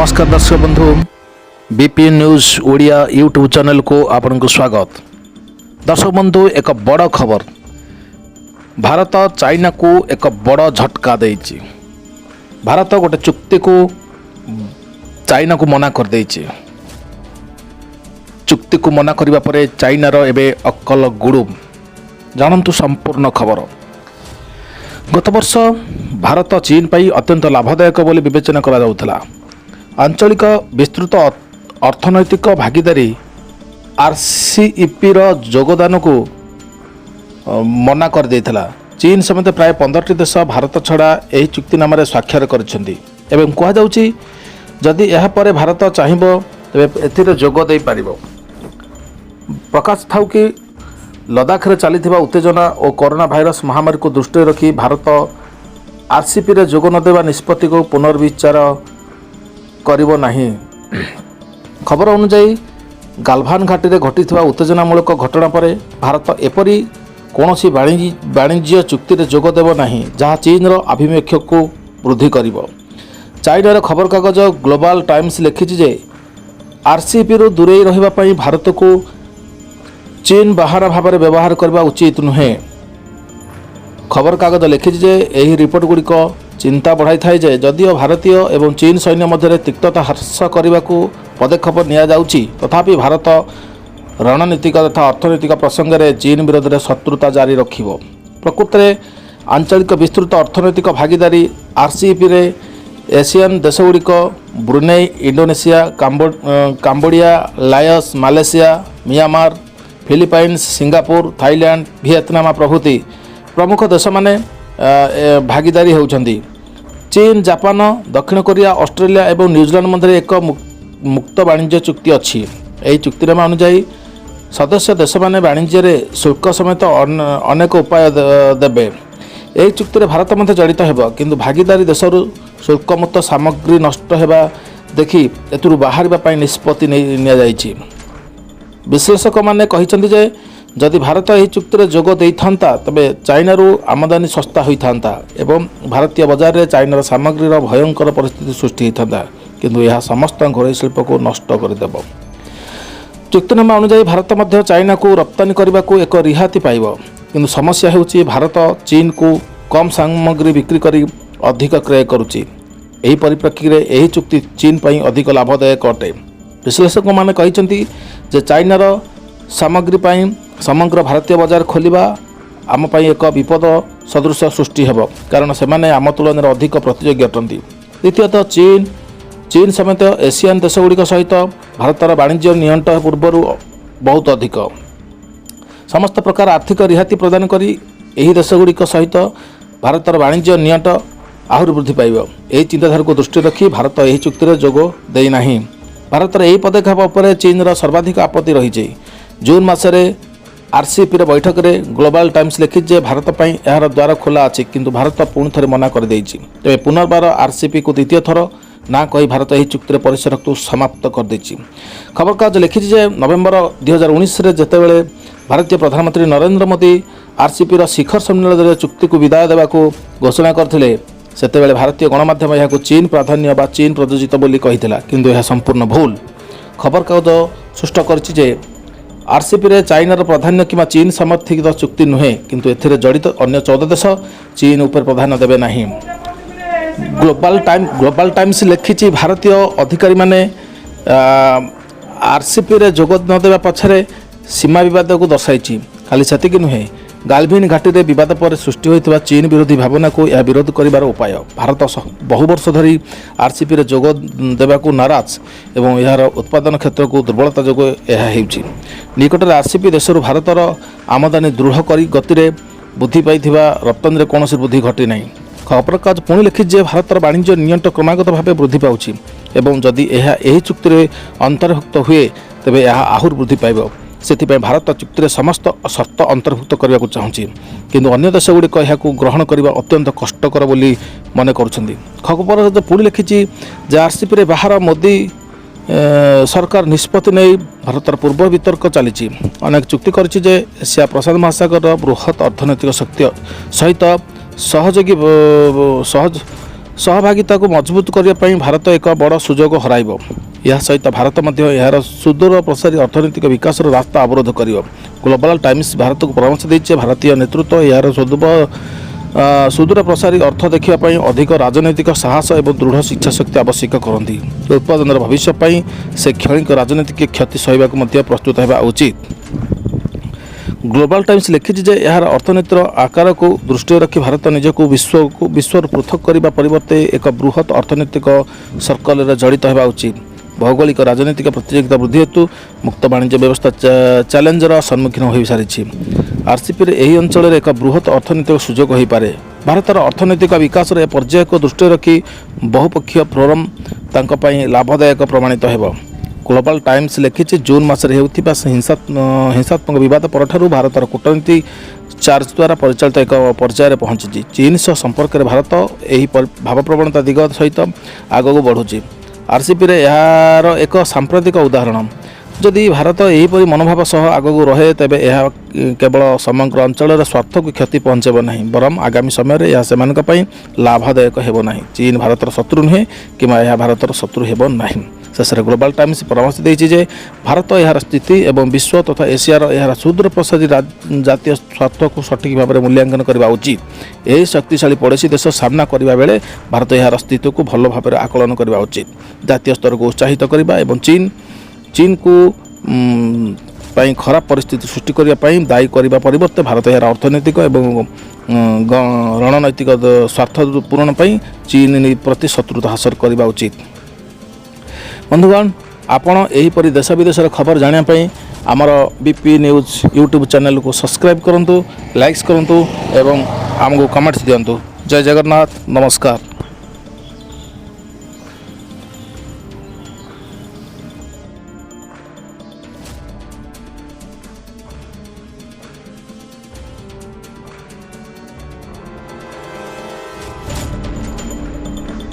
ନମସ୍କାର ଦର୍ଶକ ବନ୍ଧୁ, ବିପି ନ୍ୟୁଜ୍ ଓଡ଼ିଆ ୟୁଟ୍ୟୁବ୍ ଚ୍ୟାନେଲକୁ ଆପଣଙ୍କୁ ସ୍ୱାଗତ। ଦର୍ଶକ ବନ୍ଧୁ, ଏକ ବଡ଼ ଖବର। ଭାରତ ଚାଇନାକୁ ଏକ ବଡ଼ ଝଟକା ଦେଇଛି। ଭାରତ ଗୋଟେ ଚୁକ୍ତିକୁ ଚାଇନାକୁ ମନା କରିଦେଇଛି। ଚୁକ୍ତିକୁ ମନା କରିବା ପରେ ଚାଇନାର ଏବେ ଅକଲ ଗୁଡ଼ୁମ। ଜାଣନ୍ତୁ ସମ୍ପୂର୍ଣ୍ଣ ଖବର। ଗତବର୍ଷ ଭାରତ ଚୀନ ପାଇଁ ଅତ୍ୟନ୍ତ ଲାଭଦାୟକ ବୋଲି ବିବେଚନା କରାଯାଉଥିଲା। ଆଞ୍ଚଳିକ ବିସ୍ତୃତ ଅର୍ଥନୈତିକ ଭାଗିଦାରୀ ଆର୍ସିଇପିର ଯୋଗଦାନକୁ ମନା କରିଦେଇଥିଲା। ଚୀନ ସମେତ ପ୍ରାୟ 15ଟି ଦେଶ ଭାରତ ଛଡ଼ା ଏହି ଚୁକ୍ତିନାମାରେ ସ୍ୱାକ୍ଷର କରିଛନ୍ତି ଏବଂ କୁହାଯାଉଛି, ଯଦି ଏହାପରେ ଭାରତ ଚାହିଁବ, ତେବେ ଏଥିରେ ଯୋଗ ଦେଇପାରିବ। ପ୍ରକାଶ ଥାଉ କି, ଲଦାଖରେ ଚାଲିଥିବା ଉତ୍ତେଜନା ଓ କରୋନା ଭାଇରସ ମହାମାରୀକୁ ଦୃଷ୍ଟିରେ ରଖି ଭାରତ ଆର୍ସିପିରେ ଯୋଗ ନଦେବା ନିଷ୍ପତ୍ତିକୁ ପୁନର୍ବିଚାର କରିବ ନାହିଁ। ଖବର ଅନୁଯାୟୀ, ଗାଲଭାନ ଘାଟିରେ ଘଟିଥିବା ଉତ୍ତେଜନାମୂଳକ ଘଟଣା ପରେ ଭାରତ ଏପରି କୌଣସି ବାଣିଜ୍ୟ ଚୁକ୍ତିରେ ଯୋଗ ଦେବ ନାହିଁ, ଯାହା ଚୀନର ଆଭିମୁଖ୍ୟକୁ ବୃଦ୍ଧି କରିବ। ଚାଇନାର ଖବରକାଗଜ ଗ୍ଲୋବାଲ ଟାଇମ୍ସ ଲେଖିଛି ଯେ ଆର୍ସିପିରୁ ଦୂରେଇ ରହିବା ପାଇଁ ଭାରତକୁ ଚୀନ ବାହାନା ଭାବରେ ବ୍ୟବହାର କରିବା ଉଚିତ ନୁହେଁ। ଖବରକାଗଜ ଲେଖିଛି ଯେ ଏହି ରିପୋର୍ଟଗୁଡ଼ିକ ଚିନ୍ତା ବଢ଼ାଇଥାଏ ଯେ ଯଦିଓ ଭାରତୀୟ ଏବଂ ଚୀନ ସୈନ୍ୟ ମଧ୍ୟରେ ତିକ୍ତତା ହ୍ରାସ କରିବାକୁ ପଦକ୍ଷେପ ନିଆଯାଉଛି, ତଥାପି ଭାରତ ରଣନୀତିକ ତଥା ଅର୍ଥନୈତିକ ପ୍ରସଙ୍ଗରେ ଚୀନ ବିରୋଧରେ ଶତ୍ରୁତା ଜାରି ରଖିବ। ପ୍ରକୃତରେ ଆଞ୍ଚଳିକ ବିସ୍ତୃତ ଅର୍ଥନୈତିକ ଭାଗିଦାରୀ ଆର୍ସିଇପିରେ ଏସିଆନ୍ ଦେଶଗୁଡ଼ିକ Brunei, Indonesia, Cambodia, Laos, Malaysia, Myanmar, Philippines, Singapore, Thailand, Vietnam ପ୍ରଭୃତି ପ୍ରମୁଖ ଦେଶମାନେ ଭାଗିଦାରୀ ହେଉଛନ୍ତି। ଚୀନ, ଜାପାନ, ଦକ୍ଷିଣ କୋରିଆ, ଅଷ୍ଟ୍ରେଲିଆ ଏବଂ ନ୍ୟୁଜିଲାଣ୍ଡ ମଧ୍ୟରେ ଏକ ମୁକ୍ତ ବାଣିଜ୍ୟ ଚୁକ୍ତି ଅଛି। ଏହି ଚୁକ୍ତିନାମା ଅନୁଯାୟୀ ସଦସ୍ୟ ଦେଶମାନେ ବାଣିଜ୍ୟରେ ଶୁଳ୍କ ସମେତ ଅନେକ ଉପାୟ ଦେବେ। ଏହି ଚୁକ୍ତିରେ ଭାରତ ମଧ୍ୟ ଜଡ଼ିତ ହେବ, କିନ୍ତୁ ଭାଗିଦାରୀ ଦେଶରୁ ଶୁଳ୍କମୁକ୍ତ ସାମଗ୍ରୀ ନଷ୍ଟ ହେବା ଦେଖି ଏଥିରୁ ବାହାରିବା ପାଇଁ ନିଷ୍ପତ୍ତି ନେଇ ନିଆଯାଇଛି। ବିଶ୍ଳେଷକମାନେ କହିଛନ୍ତି ଯେ ଯଦି ଭାରତ ଏହି ଚୁକ୍ତିରେ ଯୋଗ ଦେଇଥାନ୍ତା, ତେବେ ଚାଇନାରୁ ଆମଦାନୀ ଶସ୍ତା ହୋଇଥାନ୍ତା ଏବଂ ଭାରତୀୟ ବଜାରରେ ଚାଇନାର ସାମଗ୍ରୀର ଭୟଙ୍କର ପରିସ୍ଥିତି ସୃଷ୍ଟି ହୋଇଥାନ୍ତା। କିନ୍ତୁ ଏହା ସମସ୍ତ ଘରୋଇ ଶିଳ୍ପକୁ ନଷ୍ଟ କରିଦେବ। ଚୁକ୍ତିନାମା ଅନୁଯାୟୀ ଭାରତ ମଧ୍ୟ ଚାଇନାକୁ ରପ୍ତାନୀ କରିବାକୁ ଏକ ରିହାତି ପାଇବ। କିନ୍ତୁ ସମସ୍ୟା ହେଉଛି, ଭାରତ ଚୀନକୁ କମ୍ ସାମଗ୍ରୀ ବିକ୍ରି କରି ଅଧିକ କ୍ରୟ କରୁଛି। ଏହି ପରିପ୍ରେକ୍ଷୀରେ ଏହି ଚୁକ୍ତି ଚୀନ ପାଇଁ ଅଧିକ ଲାଭଦାୟକ ଅଟେ। ବିଶ୍ଳେଷକମାନେ କହିଛନ୍ତି ଯେ ଚାଇନାର ସାମଗ୍ରୀ ପାଇଁ ସମଗ୍ର ଭାରତୀୟ ବଜାର ଖୋଲିବା ଆମ ପାଇଁ ଏକ ବିପଦ ସଦୃଶ ସୃଷ୍ଟି ହେବ, କାରଣ ସେମାନେ ଆମ ତୁଳନାରେ ଅଧିକ ପ୍ରତିଯୋଗୀ ଅଟନ୍ତି। ଦ୍ୱିତୀୟତଃ, ଚୀନ ଚୀନ ସମେତ ଏସିଆନ୍ ଦେଶଗୁଡ଼ିକ ସହିତ ଭାରତର ବାଣିଜ୍ୟ ନିଅଣ୍ଟ ପୂର୍ବରୁ ବହୁତ ଅଧିକ। ସମସ୍ତ ପ୍ରକାର ଆର୍ଥିକ ରିହାତି ପ୍ରଦାନ କରି ଏହି ଦେଶଗୁଡ଼ିକ ସହିତ ଭାରତର ବାଣିଜ୍ୟ ନିଅଣ୍ଟ ଆହୁରି ବୃଦ୍ଧି ପାଇବ। ଏହି ଚିନ୍ତାଧାରାକୁ ଦୃଷ୍ଟିରେ ରଖି ଭାରତ ଏହି ଚୁକ୍ତିରେ ଯୋଗ ଦେଇନାହିଁ। ଭାରତର ଏହି ପଦକ୍ଷେପ ଉପରେ ଚୀନର ସର୍ବାଧିକ ଆପତ୍ତି ରହିଛି। ଜୁନ୍ ମାସରେ ଆର୍ସିପିର ବୈଠକରେ ଗ୍ଲୋବାଲ ଟାଇମ୍ସ ଲେଖିଛି ଯେ ଭାରତ ପାଇଁ ଏହାର ଦ୍ୱାର ଖୋଲା ଅଛି, କିନ୍ତୁ ଭାରତ ପୁଣି ଥରେ ମନା କରିଦେଇଛି। ତେବେ ପୁନର୍ବାର ଆର୍ସିପିକୁ ଦ୍ୱିତୀୟ ଥର ନା କହି ଭାରତ ଏହି ଚୁକ୍ତିର ପରିସରକୁ ସମାପ୍ତ କରିଦେଇଛି। ଖବରକାଗଜ ଲେଖିଛି ଯେ ନଭେମ୍ବର 2019ରେ ଯେତେବେଳେ ଭାରତୀୟ ପ୍ରଧାନମନ୍ତ୍ରୀ ନରେନ୍ଦ୍ର ମୋଦି ଆର୍ସିପିର ଶିଖର ସମ୍ମିଳନୀରେ ଚୁକ୍ତିକୁ ବିଦାୟ ଦେବାକୁ ଘୋଷଣା କରିଥିଲେ, ସେତେବେଳେ ଭାରତୀୟ ଗଣମାଧ୍ୟମ ଏହାକୁ ଚୀନ ପ୍ରାଧାନ୍ୟ ବା ଚୀନ ପ୍ରଯୋଜିତ ବୋଲି କହିଥିଲା, କିନ୍ତୁ ଏହା ସମ୍ପୂର୍ଣ୍ଣ ଭୁଲ। ଖବରକାଗଜ ସ୍ପଷ୍ଟ କରିଛି ଯେ ଆର୍ସିପିରେ ଚାଇନାର ପ୍ରାଧାନ୍ୟ କିମ୍ବା ଚୀନ ସମର୍ଥିତ ଚୁକ୍ତି ନୁହେଁ, କିନ୍ତୁ ଏଥିରେ ଜଡ଼ିତ ଅନ୍ୟ 14 ଦେଶ ଚୀନ ଉପରେ ପ୍ରାଧାନ୍ୟ ଦେବେ ନାହିଁ। ଗ୍ଲୋବାଲ ଟାଇମ୍ସ ଲେଖିଛି, ଭାରତୀୟ ଅଧିକାରୀମାନେ ଆର୍ସିପିରେ ଯୋଗ ନ ଦେବା ପଛରେ ସୀମା ବିବାଦକୁ ଦର୍ଶାଇଛି। ଖାଲି ସେତିକି ନୁହେଁ, ଗାଲଭିନ୍ ଘାଟିରେ ବିବାଦ ପରେ ସୃଷ୍ଟି ହୋଇଥିବା ଚୀନ ବିରୋଧୀ ଭାବନାକୁ ଏହା ବିରୋଧ କରିବାର ଉପାୟ। ଭାରତ ବହୁ ବର୍ଷ ଧରି ଆର୍ସିପିରେ ଯୋଗ ଦେବାକୁ ନାରାଜ ଏବଂ ଏହାର ଉତ୍ପାଦନ କ୍ଷେତ୍ରକୁ ଦୁର୍ବଳତା ଯୋଗୁଁ ଏହା ହେଉଛି। ନିକଟରେ ଆର୍ସିପି ଦେଶରୁ ଭାରତର ଆମଦାନୀ ଦୃଢ଼ କରି ଗତିରେ ବୃଦ୍ଧି ପାଇଥିବା ରପ୍ତାନିରେ କୌଣସି ବୃଦ୍ଧି ଘଟିନାହିଁ। ଖବରକାଗଜ ପୁଣି ଲେଖିଛି ଯେ ଭାରତର ବାଣିଜ୍ୟ ନିଅଣ୍ଟ କ୍ରମାଗତ ଭାବେ ବୃଦ୍ଧି ପାଉଛି ଏବଂ ଯଦି ଏହା ଏହି ଚୁକ୍ତିରେ ଅନ୍ତର୍ଭୁକ୍ତ ହୁଏ, ତେବେ ଏହା ଆହୁରି ବୃଦ୍ଧି ପାଇବ। ସେଥିପାଇଁ ଭାରତ ଚୁକ୍ତିରେ ସମସ୍ତ ସର୍ତ୍ତ ଅନ୍ତର୍ଭୁକ୍ତ କରିବାକୁ ଚାହୁଁଛି, କିନ୍ତୁ ଅନ୍ୟ ଦେଶଗୁଡ଼ିକ ଏହାକୁ ଗ୍ରହଣ କରିବା ଅତ୍ୟନ୍ତ କଷ୍ଟକର ବୋଲି ମନେ କରୁଛନ୍ତି। ଖବରକାଗଜ ପୁଣି ଲେଖିଛି ଯେ ଆର୍ସିପିରେ ବାହାର ମୋଦି ସରକାର ନିଷ୍ପତ୍ତି ନେଇ ଭାରତର ପୂର୍ବ ବିତର୍କ ଚାଲିଛି। ଅନେକ ଚୁକ୍ତି କରିଛି ଯେ ଏସିଆ ପ୍ରଶାନ୍ତ ମହାସାଗରର ବୃହତ୍ ଅର୍ଥନୈତିକ ଶକ୍ତି ସହିତ ସହଯୋଗୀ ସହଜ ସହଭାଗିତାକୁ ମଜବୁତ କରିବା ପାଇଁ ଭାରତ ଏକ ବଡ଼ ସୁଯୋଗ ହରାଇବ। ଏହା ସହିତ ଭାରତ ମଧ୍ୟ ଏହାର ସୁଦୂର ପ୍ରସାରୀ ଅର୍ଥନୈତିକ ବିକାଶର ରାସ୍ତା ଅବରୋଧ କରିବ। ଗ୍ଲୋବାଲ ଟାଇମ୍ସ ଭାରତକୁ ପରାମର୍ଶ ଦେଇଛି ଯେ ଭାରତୀୟ ନେତୃତ୍ୱ ଏହାର ସୁଦୂର ପ୍ରସାରୀ ଅର୍ଥ ଦେଖିବା ପାଇଁ ଅଧିକ ରାଜନୈତିକ ସାହସ ଏବଂ ଦୃଢ଼ ଇଚ୍ଛାଶକ୍ତି ଆବଶ୍ୟକ କରନ୍ତି। ଉତ୍ପାଦନର ଭବିଷ୍ୟ ପାଇଁ ସେ କ୍ଷଣିକ ରାଜନୈତିକ କ୍ଷତି ସହିବାକୁ ମଧ୍ୟ ପ୍ରସ୍ତୁତ ହେବା ଉଚିତ। ଗ୍ଲୋବାଲ ଟାଇମ୍ସ ଲେଖିଛି ଯେ ଏହାର ଅର୍ଥନୀତିର ଆକାରକୁ ଦୃଷ୍ଟିରେ ରଖି ଭାରତ ନିଜକୁ ବିଶ୍ୱରୁ ପୃଥକ କରିବା ପରିବର୍ତ୍ତେ ଏକ ବୃହତ୍ ଅର୍ଥନୈତିକ ସର୍କଲରେ ଜଡ଼ିତ ହେବା ଉଚିତ। ଭୌଗୋଳିକ ରାଜନୈତିକ ପ୍ରତିଯୋଗିତା ବୃଦ୍ଧି ହେତୁ ମୁକ୍ତ ବାଣିଜ୍ୟ ବ୍ୟବସ୍ଥା ଚ୍ୟାଲେଞ୍ଜର ସମ୍ମୁଖୀନ ହୋଇସାରିଛି। ଆର୍ସିଇପିରେ ଏହି ଅଞ୍ଚଳରେ ଏକ ବୃହତ୍ ଅର୍ଥନୈତିକ ସୁଯୋଗ ହୋଇପାରେ। ଭାରତର ଅର୍ଥନୈତିକ ବିକାଶର ଏ ପର୍ଯ୍ୟାୟକୁ ଦୃଷ୍ଟିରେ ରଖି ବହୁପକ୍ଷୀୟ ଫୋରମ୍ ତାଙ୍କ ପାଇଁ ଲାଭଦାୟକ ପ୍ରମାଣିତ ହେବ। ଗ୍ଲୋବାଲ ଟାଇମ୍ସ ଲେଖିଛି, ଜୁନ୍ ମାସରେ ହେଉଥିବା ହିଂସାତ୍ମକ ବିବାଦ ପରଠାରୁ ଭାରତର କୂଟନୀତି ଚାର୍ଜ ଦ୍ୱାରା ପରିଚାଳିତ ଏକ ପର୍ଯ୍ୟାୟରେ ପହଞ୍ଚିଛି। ଚୀନ ସହ ସମ୍ପର୍କରେ ଭାରତ ଏହି ଭାବପ୍ରବଣତା ଦିଗ ସହିତ ଆଗକୁ ବଢ଼ୁଛି। ଆର୍ସିଇପିରେ ଏହାର ଏକ ସାମ୍ପ୍ରତିକ ଉଦାହରଣ। ଯଦି ଭାରତ ଏହିପରି ମନୋଭାବ ସହ ଆଗକୁ ରହେ, ତେବେ ଏହା କେବଳ ସମଗ୍ର ଅଞ୍ଚଳର ସ୍ୱାର୍ଥକୁ କ୍ଷତି ପହଞ୍ଚାଇବ ନାହିଁ, ବରଂ ଆଗାମୀ ସମୟରେ ଏହା ସେମାନଙ୍କ ପାଇଁ ଲାଭଦାୟକ ହେବ ନାହିଁ। ଚୀନ ଭାରତର ଶତ୍ରୁ ନୁହେଁ କିମ୍ବା ଏହା ଭାରତର ଶତ୍ରୁ ହେବ ନାହିଁ। ଶେଷରେ ଗ୍ଲୋବାଲ ଟାଇମ୍ସ ପରାମର୍ଶ ଦେଇଛି ଯେ ଭାରତ ଏହାର ସ୍ଥିତି ଏବଂ ବିଶ୍ୱ ତଥା ଏସିଆର ଏହାର ସୁଦୂର ପ୍ରସାରୀ ଜାତୀୟ ସ୍ୱାର୍ଥକୁ ସଠିକ୍ ଭାବରେ ମୂଲ୍ୟାଙ୍କନ କରିବା ଉଚିତ। ଏହି ଶକ୍ତିଶାଳୀ ପଡ଼ୋଶୀ ଦେଶ ସାମ୍ନା କରିବା ବେଳେ ଭାରତ ଏହାର ସ୍ଥିତିକୁ ଭଲ ଭାବରେ ଆକଳନ କରିବା ଉଚିତ। ଜାତୀୟ ସ୍ତରକୁ ଉତ୍ସାହିତ କରିବା ଏବଂ ଚୀନକୁ ପାଇଁ ଖରାପ ପରିସ୍ଥିତି ସୃଷ୍ଟି କରିବା ପାଇଁ ଦାୟୀ କରିବା ପରିବର୍ତ୍ତେ ଭାରତ ଏହାର ଅର୍ଥନୈତିକ ଏବଂ ରଣନୈତିକ ସ୍ୱାର୍ଥ ପୂରଣ ପାଇଁ ଚୀନ ପ୍ରତି ଶତ୍ରୁତା ହାସଲ କରିବା ଉଚିତ। ବନ୍ଧୁଗଣ, ଆପଣ ଏହିପରି ଦେଶ ବିଦେଶର ଖବର ଜାଣିବା ପାଇଁ ଆମର ବିପି ନ୍ୟୁଜ୍ ୟୁଟ୍ୟୁବ୍ ଚ୍ୟାନେଲକୁ ସବସ୍କ୍ରାଇବ୍ କରନ୍ତୁ, ଲାଇକ୍ସ କରନ୍ତୁ ଏବଂ ଆମକୁ କମେଣ୍ଟସ୍ ଦିଅନ୍ତୁ। ଜୟ ଜଗନ୍ନାଥ, ନମସ୍କାର।